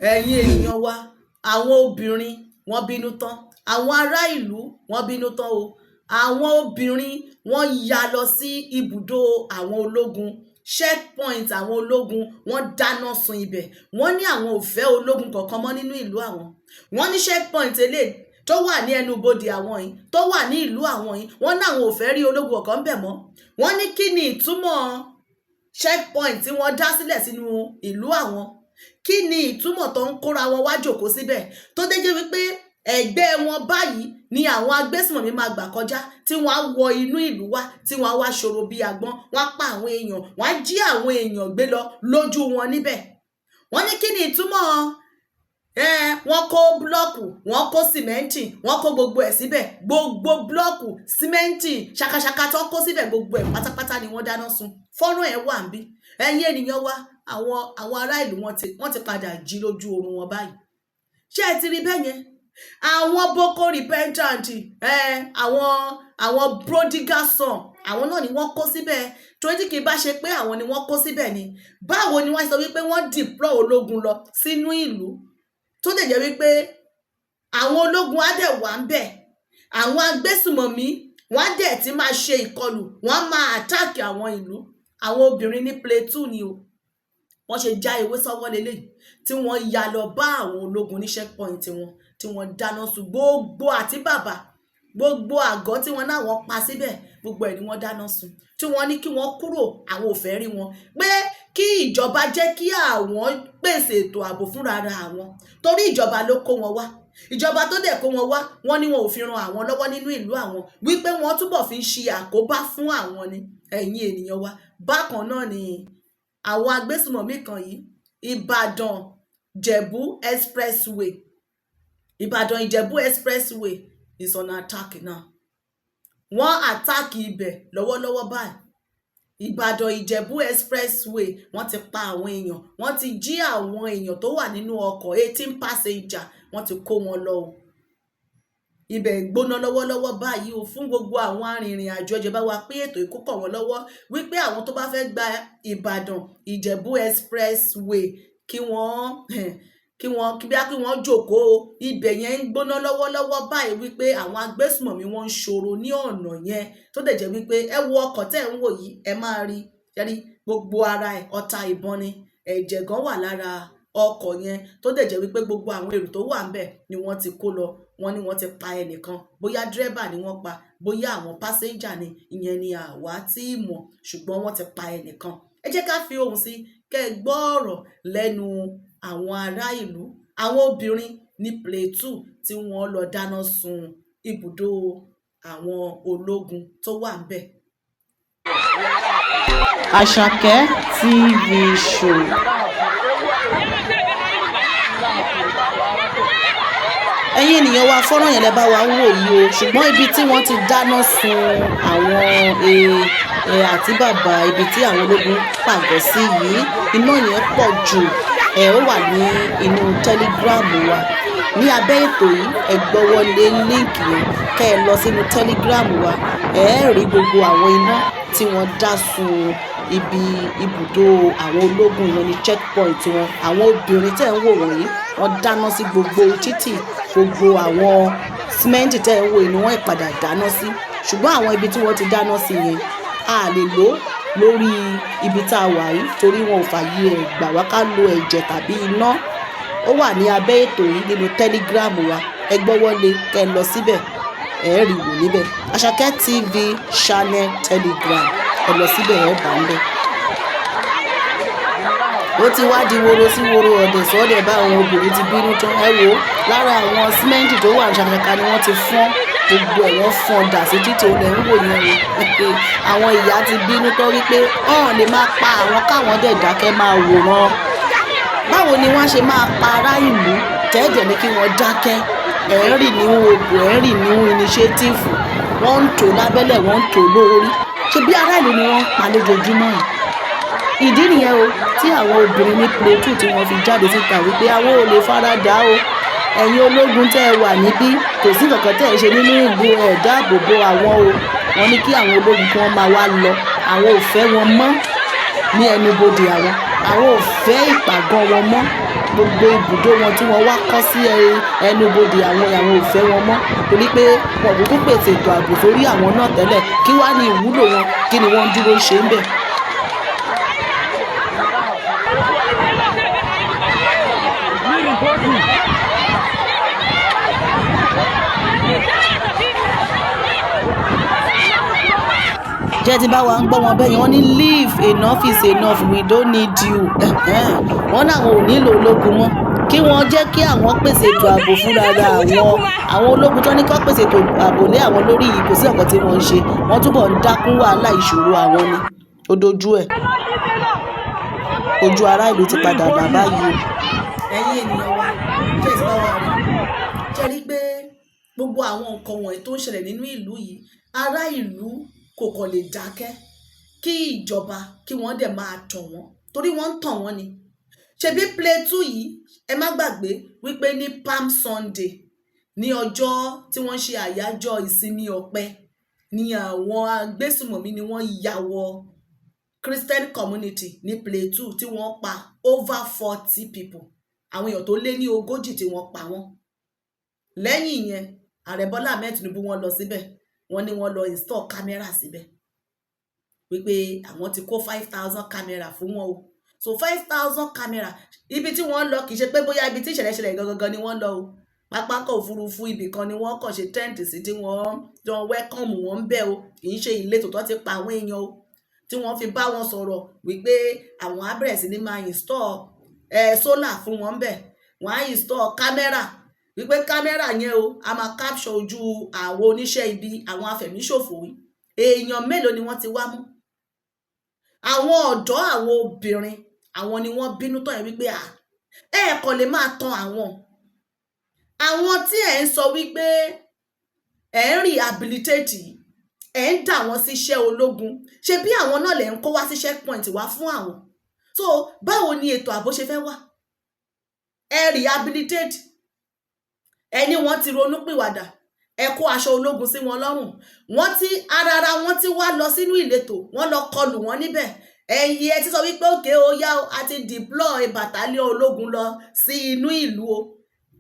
Ẹ̀yin ènìyàn wa, àwọn obìnrin wọ́n bínú tán, àwọn ará ìlú wọ́n bínú tán o. Àwọn obìnrin wọ́n ya lọ sí ibùdó àwọn ológun, checkpoint àwọn ológun, wọ́n dáná sun ibẹ̀. Wọ́n ní àwọn ò fẹ́ ológun kankan mọ́ nínú ìlú àwọn. Wọ́n ní checkpoint eléyìí tó wà ní ẹnu ibodè àwọn yìí, tó wà ní ìlú àwọn yìí, wọ́n ní àwọn ò fẹ́ rí ológun kankan ń bẹ̀ mọ́. Wọ́n ní kí ni ìtumọ̀ checkpoint tí wọ́n dá sílẹ̀ sínú ìlú àwọn? Kí ni ìtumọ̀ tó ń kóra wọn wá jòkó síbẹ̀, tó dé jẹ́ wípé ẹ̀gbẹ́ wọn báyìí ni àwọn agbésùnmọ̀mí máa gbà kọjá, tí wọ́n á wọ inú ìlú wá, tí wọ́n á wá ṣòro bí agbọ́n, wọ́n á pa àwọn èèyàn, wọ́n á jí àwọn èèyàn gbé lọ lójú wọn níbẹ̀? Wọ́n ní kí ni ìtumọ̀ ẹ? Wọ́n kó block, wọ́n kó sìmẹ́ǹtì, wọ́n kó gbogbo ẹ̀ síbẹ̀. Gbogbo block, sìmẹ́ǹtì, ṣakaṣaka tó kó síbẹ̀, gbogbo ẹ̀ pátápátá ni wọ́n dáná sun. Fọ́nrán ẹ̀ wà níbí. Ẹ̀yin ènìyàn wa, àwọn ará ìlú wọ́n ti padà jí lójú oorun wọn báyìí. Ṣé ẹ ti rí bẹ́ẹ̀ yẹn? Àwọn boko repentant ẹ, àwọn prodigal son, àwọn náà ni wọ́n kó síbẹ̀. Torí tí kì í bá ṣe pé àwọn ni wọ́n kó síbẹ̀ ni, báwo ni wọ́n sọ wípé wọ́n deploy ológun lọ sínú ìlú, tó dẹ̀ jẹ́ wípé àwọn ológun á dẹ̀ wà ń bẹ̀, àwọn agbésùmọ̀mí wọ́n á dẹ̀ ti máa ṣe ìkọlù, wọ́n á máa attack àwọn ìlú? Àwọn obìnrin ní Plateau ni o. Wọ́n ṣe já ewé sọ́wọ́ leléyìí tí wọ́n ya lọ bá àwọn ológun ní checkpoint wọn, tí wọ́n dáná sun gbogbo àti bàbà, gbogbo àgọ́ tí wọ́n náà wọ́n pa síbẹ̀, gbogbo ẹ̀ ni wọ́n dáná sun, tí wọ́n ní kí wọ́n kúrò, àwọn ò fẹ́ rí wọn, pé kí ìjọba jẹ́ kí àwọn pèsè ètò ààbò fúnra ara àwọn, torí ìjọba ló kó wọn wá. Ìjọba tó dẹ̀ kó wọn wá, wọ́n ní wọn ò fi ran àwọn lọ́wọ́ nínú ìlú àwọn, wípé wọ́n túbọ̀ fi ń ṣe àkóbá fún àwọn ni. Ẹ̀yin ènìyàn wa, bákan náà ni àwọn agbésùmọ̀mí kan yìí, Ìbàdàn Ìjẹ̀bú Expressway, Ìbàdàn Ìjẹ̀bú Expressway is on attack now. Wọ́n attack ibẹ̀ lọ́wọ́lọ́wọ́ báyìí. Ìbàdàn Ìjẹ̀bú Expressway, wọ́n ti pa àwọn èèyàn, wọ́n ti jí àwọn èèyàn tó wà nínú ọkọ̀, 18 passenger, wọ́n ti kó wọn lọ o. Ibẹ̀ ń gbóná lọ́wọ́lọ́wọ́ báyìí o. Fún gbogbo àwọn arìnrìn àjò, ẹ jọ̀ọ́, bá wa pín ètò ìkókọ̀ wọn lọ́wọ́ wípé àwọn tó bá fẹ́ gba Ìbàdàn Ìjẹ̀bú Expressway, kí wọ́n kí bí kí wọ́n jókòó. Ibẹ̀ yẹn ń gbóná lọ́wọ́lọ́wọ́ báyìí, wípé àwọn agbésùmọ̀mí wọ́n ń ṣòro ní ọ̀nà yẹn, tó dẹ̀ jẹ́ wípé ẹ wo ọkọ̀ tẹ́ ń wò yìí, ẹ máa rí yẹrí gbogbo ara ẹ̀, ọta ìbọn ni, ẹ̀jẹ̀ gan wà lára ọkọ̀ yẹn, tó dẹ̀ jẹ́ wípé gbogbo àwọn èrò tó wà ńbẹ̀ ni wọ́n ti kó lọ. Wọ́n ní wọ́n ti pa ẹnìkan, bóyá dírẹ́bà ni wọ́n pa, bóyá àwọn passenger ni, ìyẹn ni àwa tí mọ̀, ṣùgbọ́n wọ́n ti pa ẹnìkan. Ẹ jẹ́ ká fi ohùn sí kẹ́ ẹ gbọ́ ọ̀rọ̀ lẹ́nu àwọn ará ìlú, àwọn obìnrin ní Plateau tí wọ́n lọ dáná sun ibùdó àwọn ológun tó wà ńbẹ̀. Àṣàkẹ́ TV Show. Ẹ̀yin ènìyàn wa, fọ́nrán yẹn lẹ bá wa ń wò yìí o. Ṣùgbọ́n ibi tí wọ́n ti dáná sun àwọn àti bàbá, ibi tí àwọn ológun pàgọ́ sí yìí, iná yẹn pọ̀ jù. Ẹ ó wà ní inú Telegram wa ní abẹ́ ètò yìí. Ẹ gbọ́wọ́ lé link yẹn, kẹ́ ẹ lọ sínú Telegram wa, ẹ rí gbogbo àwọn iná tí wọ́n dá sun ibi ibùdó àwọn ológun yẹn ní checkpoint wọn. Àwọn obìnrin tẹ́ ń wò wọ̀nyí, wọ́n dáná sí gbogbo títì. Gbogbo àwọn símẹ́ǹtì tẹ́ ń wò ni wọ́n ìpadà dáná sí. Ṣùgbọ́n àwọn ibi tí wọ́n ti dáná sí yẹn, a lè lò lórí ibi tá a wà yìí, torí wọn ò fààyè ẹ̀ gbà wá ká lo ẹ̀jẹ̀ tàbí iná. Ó wà ní abẹ́ ètò yìí nínú Telegram wa. Ẹ gbọ́wọ́ lé kẹ́ ẹ lọ síbẹ̀, ẹ rí wò níbẹ̀. Àṣàkẹ́ TV Channel Telegram, ẹ lọ síbẹ̀, ẹ bá ń bẹ̀. Ó ti wá di woro sí woro, ọ̀dẹ̀ sọ́dẹ̀ bá. Àwọn obìnrin ti bínú tán. Ẹ wò ó, lára àwọn símẹ́ǹtì tó wà ní ṣàkàṣàkà ni wọ́n ti fọ́n gbogbo ẹ̀, wọ́n fọ́n dà sí títì. Ó lẹ̀ ń wò yẹn o. Àwọn ìyá ti bínú tán wípé ọ̀n lè máa pa àwọn, káwọn dẹ̀ dákẹ́ máa wòran. Báwo ni wọ́n ṣe máa pa ará ìlú, tẹ́ẹ̀dẹ̀ ní kí wọ́n dákẹ́? Ẹ̀ ń rì ní oògùn, ẹ̀ ń rì ní initiative, wọ́n ń tò lábẹ́lẹ̀, wọ́n ń tò lórí. Ṣe bí ará ìlú ni wọ́n ń pa lójoojúmọ́ yìí? Ìdí nìyẹn o tí àwọn obìnrin ní Plateau tí wọ́n fi jáde síta wípé àwọn ò lè fara dà o. Ẹ̀yin ológun tẹ́ ẹ wà níbí, kò sí kankan tẹ́ ẹ ṣe nínú ìlú, ẹ̀ dáàbò bo àwọn o. Wọ́n ní kí àwọn ológun kí wọ́n máa wá lọ, àwọn ò fẹ́ wọn mọ́ ní ẹnubodè àwọn. Àwọn ò fẹ́ ìpàgọ́ wọn mọ́. Gbogbo ibùdó wọn tí wọ́n wá kọ́ sí ẹnubodè àwọn, àwọn ò fẹ́ wọn mọ́, torí pé wọn kúkú pèsè ètò ààbò sórí àwọn náà tẹ́lẹ̀. Kí wá ní ìwúlò wọn? Kí ni wọ́n ń dúró ṣe ń bẹ̀? Jẹ́ tí bá wa ń gbọ́ wọn bẹ́ẹ̀ yẹn, wọ́n ní leave, enough is enough, we don't need you. Wọ́n náà ò nílò ológun mọ́, kí wọ́n jẹ́ kí àwọn pèsè ètò ààbò fúnra ra àwọn. Àwọn ológun tó ní kó pèsè ètò ààbò lé àwọn lórí yìí, kò sí ọ̀kan tí wọ́n ń ṣe. Wọ́n túbọ̀ ń dákún wàhálà ìṣòro àwọn ni. Ó dojú ẹ̀, ojú ará ìlú ti padà là báyìí o. Ẹ̀yin ènìyàn wa, ṣé ẹ ti bá wa rí? Ṣe rí pé gbogbo àwọn nǹkan wọ̀nyí tó ń ṣẹlẹ̀ nínú ìlú yìí, ará ìlú kò kàn lè dákẹ́ kí ìjọba kí wọ́n dẹ̀ máa tàn wọ́n, torí wọ́n ń tàn wọ́n ni. Ṣebí Plateau yìí, ẹ má gbàgbé wípé ní Palm Sunday, ní ọjọ́ tí wọ́n ṣe àyájọ́ ìsinmi ọ̀pẹ, ní àwọn agbésùmọ̀mí ni wọ́n ya wọ Christian community ní Plateau tí wọ́n pa over 40 people, àwọn èèyàn tó lé ní 40 tí wọ́n pa wọ́n. Lẹ́yìn ìyẹn, Ààrẹ Bọ́lá Ahmed Tinubu, wọ́n lọ síbẹ̀, wọ́n ní wọ́n lọ install camera síbẹ̀, wípé àwọn ti kó 5,000 camera fún wọn o. So 5,000 camera, ibi tí wọ́n lọ, kì í ṣe pé bóyá ibi tí ìṣẹ̀lẹ̀ ṣẹlẹ̀ gangan ni wọ́n lọ o. Pápákọ̀ òfurufú ibì kan ni wọ́n kàn ṣe tent sí tí wọ́n welcome wọn ń bẹ̀ o. Kì í ṣe ìletò tó ti pa àwọn èèyàn o, tí wọ́n fi bá wọn sọ̀rọ̀ wípé àwọn á bẹ̀rẹ̀ sí ní máa install solar fún wọn bẹ̀, wọ́n á install camera, wípé camera yẹn o, a máa capture ojú àwọn oníṣẹ́ ibi, àwọn afẹ̀míṣòfò yìí. Èèyàn mélòó ni wọ́n ti wá mú? Àwọn ọ̀dọ́, àwọn obìnrin, àwọn ni wọ́n bínú tán yẹn wípé à ẹ kàn lè máa tan àwọn tí ẹ̀ ń sọ wípé ẹ̀ ń rehabilitate yìí, ẹ̀ ń dà wọ́n síṣẹ́ ológun, ṣe bí àwọn náà lẹ̀ ń kó wá sí checkpoint wá fún àwọn. So báwo ni ètò ààbò ṣe fẹ́ wà? Ẹ rehabilitate, ẹni wọ́n ti ronú pìwàdà, ẹ kó aṣọ ológun sí wọn lọ́rùn, wọ́n ti arara wọn ti wá lọ sínú ìletò, wọ́n lọ kọlù wọ́n níbẹ̀. Ẹ̀yin ẹ ti sọ wípé okay ó yá o, a ti deploy battalion ológun lọ sí inú ìlú o.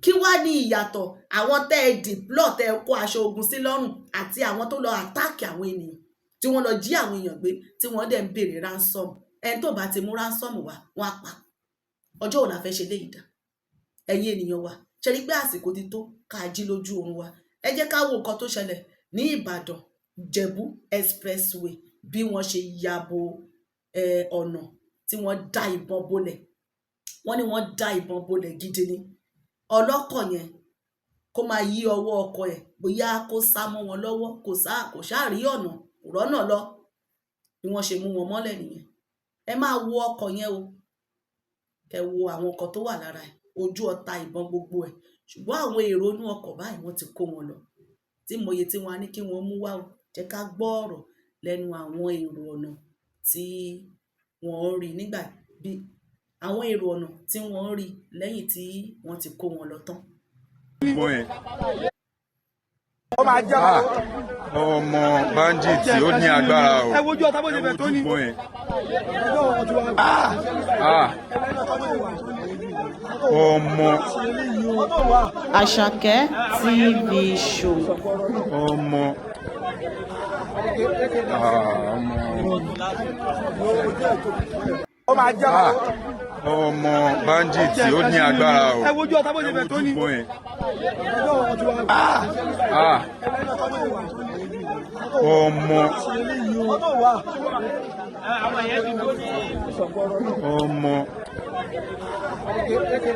Kí wá ní ìyàtọ̀ àwọn tẹ́ ẹ deploy, tẹ́ ẹ kó aṣọ ogun sí lọ́rùn, àti àwọn tó lọ attack àwọn ènìyàn, tí wọ́n lọ jí àwọn èèyàn gbé, tí wọ́n dẹ̀ ń béèrè ransom? Ẹni tó bá ti mú ransom wá, wọ́n á pa. Ọjọ́ wo la fẹ́ ṣe léyìí dá? Ẹ̀yin ènìyàn wa, ṣe rí pé àsìkò ti tó ká jí lójú oorun wa. Ẹ jẹ́ ká wo nǹkan tó ṣẹlẹ̀ ní Ìbàdàn Ìjẹ̀bú Expressway, bí wọ́n ṣe ya bo ọ̀nà, tí wọ́n dá ìbọn bolẹ̀. Wọ́n ní wọ́n dá ìbọn bolẹ̀ gidi ni. Ọlọ́kọ̀ yẹn kó máa yí ọwọ́ ọkọ̀ ẹ̀, bóyá kó sá mọ́ wọn lọ́wọ́, kò sá, kò ṣáà rí ọ̀nà, kò rọ́nà lọ. Bí wọ́n ṣe mú wọn mọ́lẹ̀ nìyẹn. Ẹ máa wo ọkọ̀ yẹn o, kẹ wo àwọn ọkọ̀ tó wà lára ẹ̀, ojú ọta ìbọn gbogbo ẹ̀. Ṣùgbọ́n àwọn èrò inú ọkọ̀ báyìí, wọ́n ti kó wọn lọ tí mòye tí wọ́n á ní kí wọ́n mú wá o. Jẹ́ ká gbọ́ ọ̀rọ̀ lẹ́nu àwọn èrò ọ̀nà tí wọ́n rí nígbà bí àwọn èrò ọ̀nà tí wọ́n rí lẹ́yìn tí wọ́n ti kó wọn lọ tán. Ìbọn yẹn. Ah, ọmọ bandit, ó ní agbára o. Ẹ wojú ọta bó ṣe fẹ́ tó ní. Ẹ wojú ìbọn yẹn. Ah, ọmọ. Àṣàkẹ́ TV Show. Ọmọ, ah, ọmọ. Ah, ọmọ bandit, ó ní agbára o. Ẹ wojú ọta bó ṣe fẹ́ tó ní. Ẹ wojú ìbọn yẹn. Ah, ọmọ, ọmọ,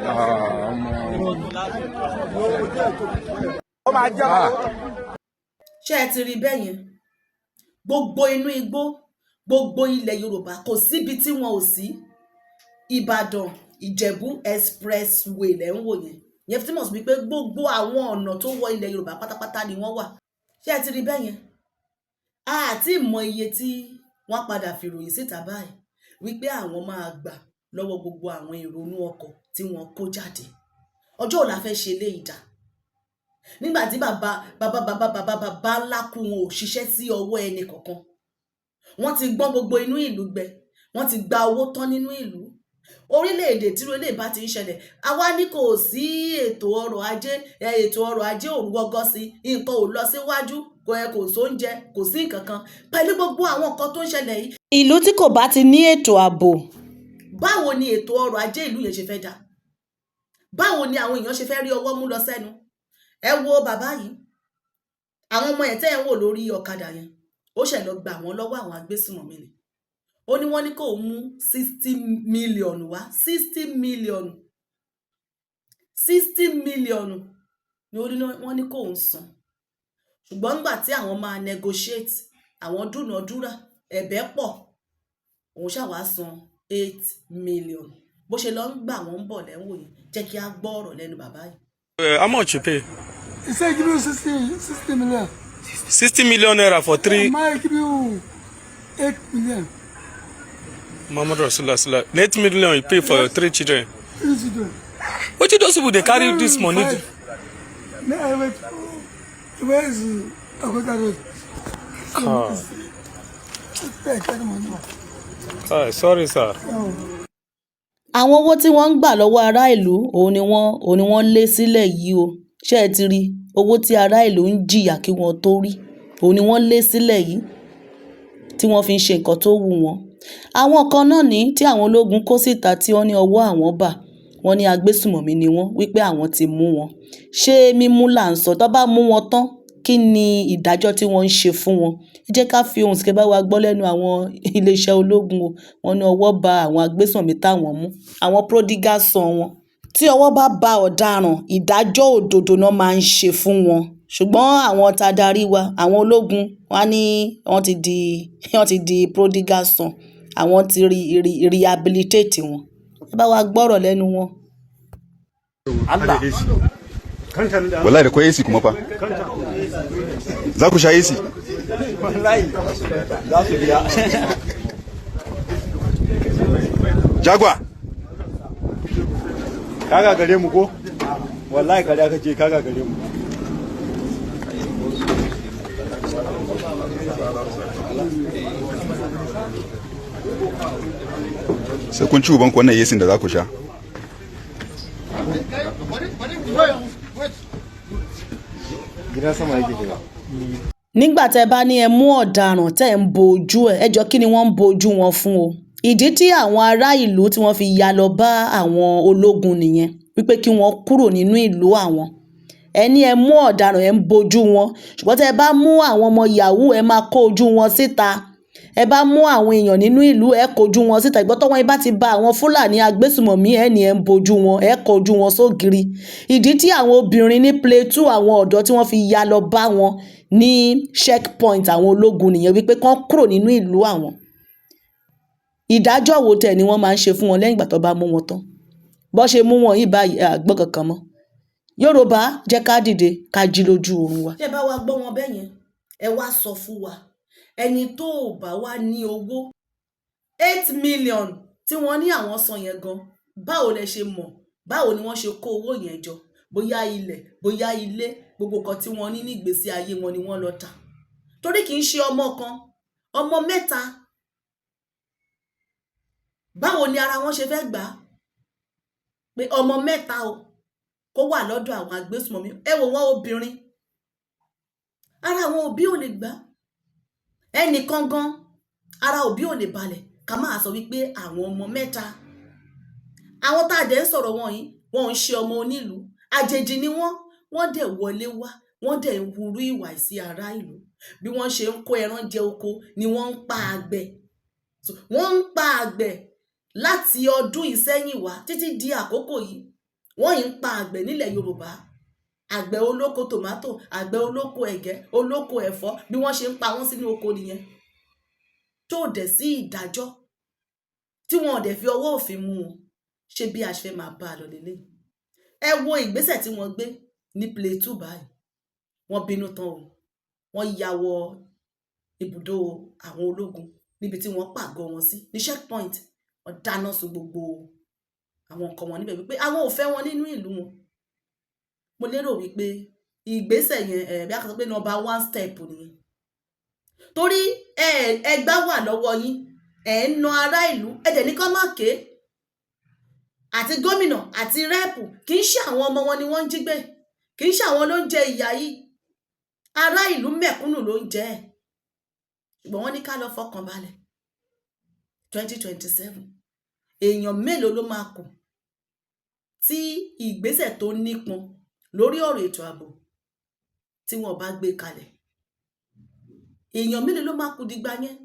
ah, ọmọ. Ah. Ṣé ẹ ti rí bẹ́ẹ̀ yẹn? Gbogbo inú igbó, gbogbo ilẹ̀ Yorùbá, kò síbi tí wọn ò sí. Ìbàdàn Ìjẹ̀bú Expressway lẹ́ ń wò yẹn. Yẹn fi túmọ̀ sí wípé gbogbo àwọn ọ̀nà tó wọ ilẹ̀ Yorùbá pátápátá ni wọ́n wà. Ṣé ẹ ti rí bẹ́ẹ̀ yẹn? A ti mọ iye tí wọ́n padà fìròyìn síta báyìí wípé àwọn máa gbà lọ́wọ́ gbogbo àwọn èrò inú ọkọ̀ tí wọ́n kó jáde. Ọjọ́ wo la fẹ́ ṣe eléyìí dà, nígbà tí bàbá bàbá bàbá bàbá bàbá ńlá kú, wọn ò ṣiṣẹ́ sí ọwọ́ ẹnì kankan? Wọ́n ti gbọ́n gbogbo inú ìlú gbẹ, wọ́n ti gba owó tán nínú ìlú. Orílẹ̀-èdè tí irú eléyìí bá ti ń ṣẹlẹ̀, àwa ní kò sí ètò ọrọ̀ ajé. Ètò ọrọ̀ ajé ò rúgọ́gọ́ sí, nǹkan ò lọ síwájú, kò ẹ kò sóúnjẹ, kò sí nǹkan kan pẹ̀lú gbogbo àwọn nǹkan tó ń ṣẹlẹ̀ yìí. Ìlú tí kò bá ti ní ètò ààbò, báwo ni ètò ọrọ̀ ajé ìlú yẹn ṣe fẹ́ dà? Báwo ni àwọn èèyàn ṣe fẹ́ rí ọwọ́ mú lọ sẹ́nu? Ẹ wo bàbá yìí, àwọn ọmọ ẹ̀ tẹ́ ẹ̀ ń wò lórí ọ̀kadà yẹn, ó ṣẹ̀ lọ gbà wọ́n lọ́wọ́ àwọn agbésùnmọ̀mí ni. Ó ní wọ́n ní kó mú 60 million wá. 60 million, 60 million ni ó ní wọ́n ní kó ń san. Ṣùgbọ́n nígbà tí àwọn máa negotiate, àwọn dúnàádúrà, ẹ̀bẹ̀ pọ̀, òun ṣáà san 8 million. Bó ṣe lọ ń gbà wọ́n ń bọ̀ lẹ́wọ̀n yìí, jẹ́ kí á gbọ́ ọ̀rọ̀ lẹ́nu bàbá yìí. How much you pay? He said give you 60 million. 60 million naira for three. I give you 8 million. Muhammad Rasulullah Sallah. 8 million you pay for your three children. Three children. Wetin those people dey carry this money do? Five. May I wait? Where is Okota Road? Ah. Pay carry money. Ah, sorry, sir. No. Àwọn owó tí wọ́n ń gbà lọ́wọ́ ará ìlú, òun ni wọ́n lé sílẹ̀ yìí o. Ṣé ẹ ti rí owó tí ará ìlú ń jìyà kí wọ́n tó rí? Òun ni wọ́n lé sílẹ̀ yìí tí wọ́n fi ń ṣe nǹkan tó wù wọ́n. Àwọn kan náà ní tí àwọn ológun kó síta, tí wọ́n ní ọwọ́ àwọn bá wọ́n, ní agbésùmọ̀mí ni wọ́n, wípé àwọn ti mú wọn. Ṣé mímú là ń sọ? Tó bá mú wọn tán, kí ni ìdájọ́ tí wọ́n ń ṣe fún wọn? Ẹ jẹ́ ká fi ohùn sí kẹ́ bá wa gbọ́ lẹ́nu àwọn iléeṣẹ́ ológun o. Wọ́n ní ọwọ́ bá àwọn agbésùnmọ̀mí táwọn mú, àwọn prodigal son wọn. Tí ọwọ́ bá ba ọ̀daràn, ìdájọ́ òdodo náà máa ń ṣe fún wọn. Ṣùgbọ́n àwọn tá a darí wa, àwọn ológun, wọ́n ní wọ́n ti di prodigal son, àwọn ti rehabilitate wọn. Ẹ bá wa gbọ́rọ̀ lẹ́nu wọn. Allah. Wallahi da kwai AC kuma fa. Za ku sha AC? Wallahi za su biya. Jagwa. Kaga gare mu ko? Wallahi kada kake kaga gare mu. Sai kun ci ubanku wannan AC da za ku sha. Gidan sama yake shiga. Nígbà tẹ́ bá ní ẹ mú ọ̀daràn, tẹ́ ẹ̀ ń bo ojú ẹ̀, ẹ jọ, kí ni wọ́n ń bo ojú wọn fún o? Ìdí tí àwọn ará ìlú tí wọ́n fi ya lọ bá àwọn ológun nìyẹn, wípé kí wọ́n kúrò nínú ìlú àwọn. Ẹ ní ẹ mú ọ̀daràn, ẹ ń bojú wọn, ṣùgbọ́n tẹ́ ẹ bá mú àwọn ọmọ yahoo, ẹ máa kó ojú wọn síta. Ẹ bá mú àwọn èèyàn nínú ìlú, ẹ kojú wọn síta. Ìgbọ́ tọ́wọ́n yín bá ti ba àwọn Fúlàní agbésùmọ̀mí, ẹ ní ẹ ń bojú wọn, ẹ kojú wọn sógiri. Ìdí tí àwọn obìnrin ní Plateau, àwọn ọ̀dọ́, tí wọ́n fi ya lọ bá wọn ní checkpoint àwọn ológun nìyẹn, wípé kán kúrò nínú ìlú àwọn. Ìdájọ́ wo tẹ̀ ni wọ́n máa ń ṣe fún wọn lẹ́yìn ìgbà tó bá mú wọn tán? Bọ́ ṣe mú wọn yìí báyìí, a gbọ́ kankan mọ́. Yorùbá, jẹ́ ká dìde, ká jí lójú oorun wa. Ṣé bá wa gbọ́ wọn bẹ́ẹ̀ yẹn? Ẹ wá sọ fún wa, ẹni tó ò bá wá ní owó 8 million tí wọ́n ní àwọn san yẹn gan, báwo lẹ ṣe mọ̀? Báwo ni wọ́n ṣe kó owó yẹn jọ? Bóyá ilẹ̀, bóyá ilé, gbogbo nǹkan tí wọ́n ní ní ìgbésí ayé wọn ni wọ́n lọ tà, torí kì í ṣe ọmọ kan, ọmọ mẹ́ta. Báwo ni ara wọn ṣe fẹ́ gbà á pé ọmọ mẹ́ta o kó wà lọ́dọ̀ àwọn agbésùmọ̀mí? Ẹ wò wọ́n, obìnrin, ara àwọn òbí ò lè gbà á. Ẹnìkan gan, ara òbí ò lè balẹ̀, ká máa sọ wípé àwọn ọmọ mẹ́ta. Àwọn tá a dẹ̀ ń sọ̀rọ̀ wọn yìí, wọn ò ń ṣe ọmọ onílùú, àjèjì ni wọ́n. Wọ́n dẹ̀ wọlé wá, wọ́n dẹ̀ ń hurú ìwà sí ará ìlú. Bí wọ́n ṣe ń kó ẹran jẹ oko ni wọ́n ń pa àgbẹ̀. Wọ́n ń pa àgbẹ̀ láti ọdún ìsẹ́yìn wá títí di àkókò yìí. Wọ́n yìí ń pa àgbẹ̀ nílẹ̀ Yorùbá, àgbẹ̀ olóko tòmátò, àgbẹ̀ olóko ẹ̀gẹ́, olóko ẹ̀fọ́. Bí wọ́n ṣe ń pa wọ́n sínú oko nìyẹn, tó dẹ̀ sí ìdájọ́, tí wọn ò dẹ̀ fi ọwọ́ òfin mú wọn. Ṣé bí a ṣe fẹ́ máa bá a lọ lélẹ́yìí? Ẹ wo ìgbésẹ̀ tí wọ́n gbé ní Plateau báyìí. Wọ́n bínú tán o, wọ́n ya wọ ibùdó àwọn ológun níbi tí wọ́n pàgọ́ wọn sí ní checkpoint. Wọ́n dáná sun gbogbo àwọn nǹkan wọn níbẹ̀, wípé àwọn ò fẹ́ wọn nínú ìlú wọn. Mo lérò wípé ìgbésẹ̀ yẹn ẹ̀ bí a kò sọ pé number one step nìyẹn, torí ẹ ẹgbá wà lọ́wọ́ yín, ẹ ń na ará ìlú, ẹ dẹ̀ ní kán má ké. Àti gómìnà àti rep, kì í ṣe àwọn ọmọ wọn ni wọ́n ń jí gbé, kì í ṣe àwọn ló ń jẹ ìyà yìí, ará ìlú mẹ̀kúnnù ló ń jẹ ẹ́. Ṣùgbọ́n wọ́n ní ká lọ fọkàn balẹ̀, 2027, èèyàn mélòó ló máa kù tí ìgbésẹ̀ tó nípọn lórí ọ̀rọ̀ ètò ààbò tí wọ́n bá gbé kalẹ̀? Èèyàn mélòó ló máa kù dìgbà yẹn?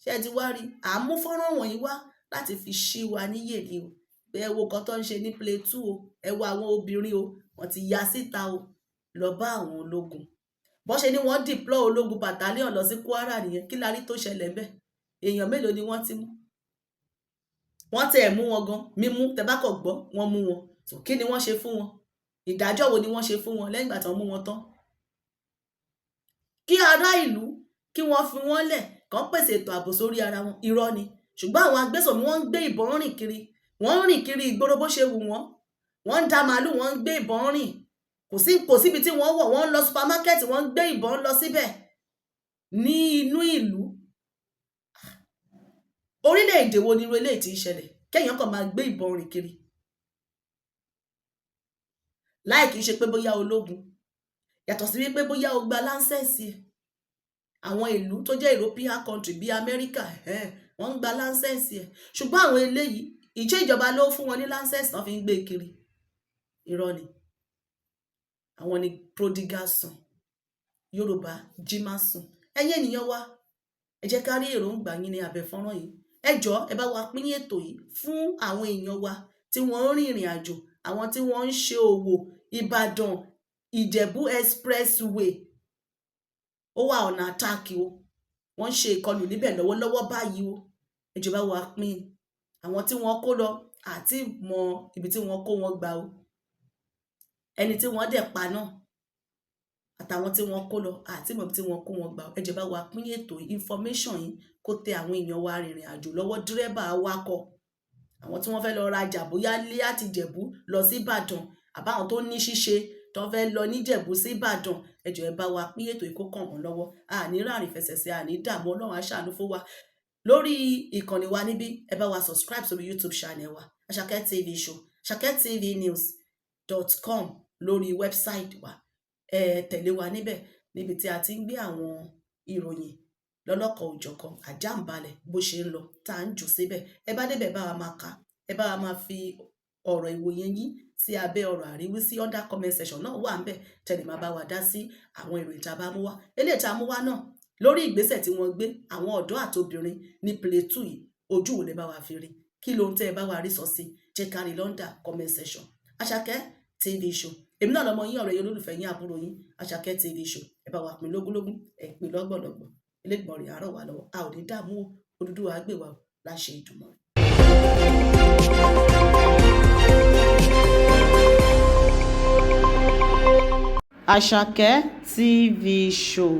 Ṣé ẹ ti wá rí? À ń mú fọ́nrán wọ̀nyí wá láti fi ṣí wa níyè ni o, pé ẹ wo nǹkan tó ń ṣe ní Plateau o. Ẹ wo àwọn obìnrin o, wọ́n ti ya síta o lọ bá àwọn ológun. Bó ṣe ní wọ́n deploy ológun battalion lọ sí Kwara nìyẹn. Kí la rí tó ṣẹlẹ̀ ńbẹ̀? Èèyàn mélòó ni wọ́n ti mú? Wọ́n tẹ̀ mú wọn gan mímú. Tẹ bá kọ̀ gbọ́, wọ́n mú wọn. So kí ni wọ́n ṣe fún wọn? Ìdájọ́ wo ni wọ́n ṣe fún wọn lẹ́yìn ìgbà tí wọ́n mú wọn tán? Kí ará ìlú kí wọ́n fi wọ́n lẹ̀, kàn pèsè ètò ààbò sórí ara wọn, irọ́ ni. Ṣùgbọ́n àwọn agbésùnmí, wọ́n ń gbé ìbọn rìn kiri, wọ́n ń rìn kiri ìgboro bó ṣe wù wọ́n. Wọ́n ń da màálù, wọ́n ń gbé ìbọn rìn. Kò síbi tí wọ́n wọ̀. Wọ́n ń lọ supermarket, wọ́n ń gbé ìbọn lọ síbẹ̀ ní inú ìlú. Orílẹ̀-èdè wo ni irú eléyìí ti ń ṣẹlẹ̀, kéèyàn kàn máa gbé ìbọn rìn kiri láì kìí ṣe pé bóyá ológun, yàtọ̀ sí wípé bóyá o gba license ẹ̀? Àwọn ìlú tó jẹ́ European country bíi Amẹ́ríkà, wọ́n ń gba license ẹ̀. Ṣùgbọ́n àwọn eléyìí, ìṣe ìjọba ló fún wọn ní license tán fi ń gbé kiri? Irọ́ ni. Àwọn ni prodigal son. Yorùbá jí má sùn. Ẹ̀yin ènìyàn wa, ẹ jẹ́ ká rí èròǹgbà yín ní abẹ́ fọ́nrán yìí. Ẹ jọ̀ọ́, ẹ bá wa pín ètò yìí fún àwọn èèyàn wa tí wọ́n ń rìnrìn àjò, àwọn tí wọ́n ń ṣe òwò. Ìbàdàn Ìjẹ̀bú Expressway, ó wà ọ̀nà attack o. Wọ́n ń ṣe ìkọlù níbẹ̀ lọ́wọ́lọ́wọ́ báyìí o. Ẹ jọ̀ọ́, bá wa pín. Àwọn tí wọ́n kó lọ àti mọ ibi tí wọ́n kó wọn gbà o. Ẹni tí wọ́n dẹ̀ pa náà àtàwọn tí wọ́n kó lọ, àti mọ̀ ibi tí wọ́n kó wọn gbà o. Ẹ jọ̀ọ́, bá wa pín ètò information yìí kó tẹ àwọn èèyàn wa rìnrìn àjò lọ́wọ́, dírẹ́bà, awakọ̀, àwọn tí wọ́n fẹ́ lọ rajà bóyá lé àti Ìjẹ̀bú lọ sí Ìbàdàn, àbáwọn tó ní ṣíṣe tó fẹ́ lọ níjẹ̀bú sí Ìbàdàn. Ẹ jọ̀ọ́, ẹ bá wa pín ètò yìí kó kàn wọ́n lọ́wọ́. Àní ràrìn fẹsẹ̀ sí, àní dààmú. Ọlọ́run á ṣàánú fún wa. Lórí ìkànnì wa níbí, ẹ bá wa subscribe sórí YouTube channel wa, Àṣàkẹ́ TV Show, Aṣàkẹ́TVNews.com lórí website wa. Ẹ tẹ̀lé wa níbẹ̀, níbi tí a ti ń gbé àwọn ìròyìn lọ́lọ́kan òjọ̀kan, àjàǹbalẹ̀ bó ṣe ń lọ tá à ń jù síbẹ̀. Ẹ bá débẹ̀, bá wa máa kà, ẹ bá wa máa fi ọ̀rọ̀ ìwòye yín sí abẹ́ ọ̀rọ̀ àríwísí. Under comment section náà wà ńbẹ̀, tẹ̀lé máa bá wa dá sí àwọn ìròyìn tá a bá mú wá. Eléyìí tá a mú wá náà lórí ìgbésẹ̀ tí wọ́n gbé àwọn ọ̀dọ́ àtobìnrin ní Plateau yìí, ojú wo lẹ bá wa fi rí? Kí lóhun tẹ́ ẹ bá wa rí sọ sí? Jẹ́ ká rí l'under comment section. Àṣàkẹ́ TV Show, èmi náà lọmọ yín, ọ̀rẹ́ yín, olólùfẹ́ yín, àbúrò yín, Àṣàkẹ́ TV Show. Ẹ bá wa pín lógúnlógún, ẹ pín lọ́gbọ̀lọ́gbọ̀. Elédùmarè á ràn wá lọ́wọ́, a ò ní dààmú o. Odùduwà á gbè wá o, láṣẹ Èdùmàrè. Àṣàkẹ́ TV Show.